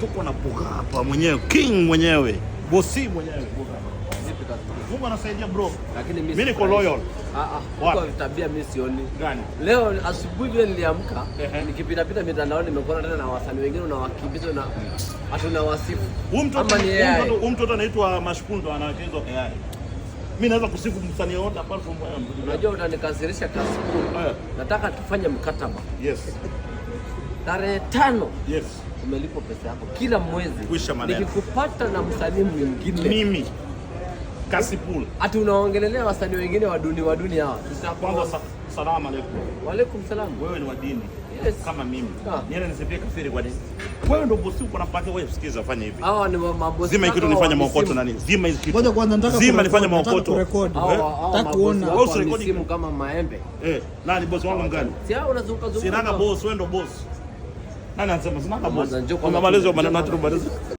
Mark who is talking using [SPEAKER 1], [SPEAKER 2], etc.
[SPEAKER 1] Tuko na Buga hapa mwenyewe, king mwenyewe, bosi mwenyewe Buga.
[SPEAKER 2] Vipi kazi?
[SPEAKER 1] Mungu anasaidia bro.
[SPEAKER 2] Lakini mimi
[SPEAKER 1] Mimi niko
[SPEAKER 2] sifurahi.
[SPEAKER 1] loyal.
[SPEAKER 2] Ah ah,
[SPEAKER 1] Wapi?
[SPEAKER 2] kwa tabia mimi sioni.
[SPEAKER 1] Gani?
[SPEAKER 2] Leo asubuhi vile niliamka, nikipita pita mitandaoni nimekuona tena na wasanii wengine unawakimbiza na hata unawasifu.
[SPEAKER 1] Huyu mtoto
[SPEAKER 2] Ama ni AI?
[SPEAKER 1] huyu mtoto anaitwa Mashkundo anachezwa AI. Mimi naweza kusifu msanii wote apart from wewe.
[SPEAKER 2] Unajua utanikasirisha Kasipul. Nataka tufanye mkataba. Tarehe 5 umelipwa pesa yako kila mwezi.
[SPEAKER 1] Kwisha maneno.
[SPEAKER 2] Nikikupata na msanii mwingine,
[SPEAKER 1] Mimi Kasipul.
[SPEAKER 2] Ati unaongelelea wasanii wengine waduni waduni hawa.
[SPEAKER 1] Kwanza salamu aleikum.
[SPEAKER 2] Waalaikum salam.
[SPEAKER 1] Wewe ni wa dini
[SPEAKER 2] Yes.
[SPEAKER 1] kama mimi.
[SPEAKER 2] Ah.
[SPEAKER 1] Niende nisipie kafiri kwa nini? Wewe ndio bosi, uko na pake wewe, sikiza, fanya hivi.
[SPEAKER 2] Hawa ni mabosi.
[SPEAKER 1] Zima hii kitu
[SPEAKER 2] wako
[SPEAKER 1] nifanye
[SPEAKER 2] wa
[SPEAKER 1] maokoto
[SPEAKER 2] misimu.
[SPEAKER 1] nani? Zima hizi kitu.
[SPEAKER 3] Ngoja kwanza nataka
[SPEAKER 1] Zima nifanye
[SPEAKER 3] kurekodi, nataka
[SPEAKER 1] maokoto.
[SPEAKER 3] kurekodi.
[SPEAKER 2] Hawa
[SPEAKER 1] Eh?
[SPEAKER 2] hawa
[SPEAKER 3] Nataka
[SPEAKER 2] mabosi
[SPEAKER 3] kuona.
[SPEAKER 2] wako
[SPEAKER 1] Wewe
[SPEAKER 2] wa
[SPEAKER 1] usirekodi.
[SPEAKER 2] misimu kama maembe.
[SPEAKER 1] Eh, nani bosi wangu mgani?
[SPEAKER 2] Si hao unazunguka zunguka.
[SPEAKER 1] Sinaga boss, wewe ndo boss. Nani anasema sinaga boss?
[SPEAKER 2] Kwanza njoo kwanza
[SPEAKER 1] Unamaliza
[SPEAKER 2] tule.
[SPEAKER 1] maneno, acha tumalize.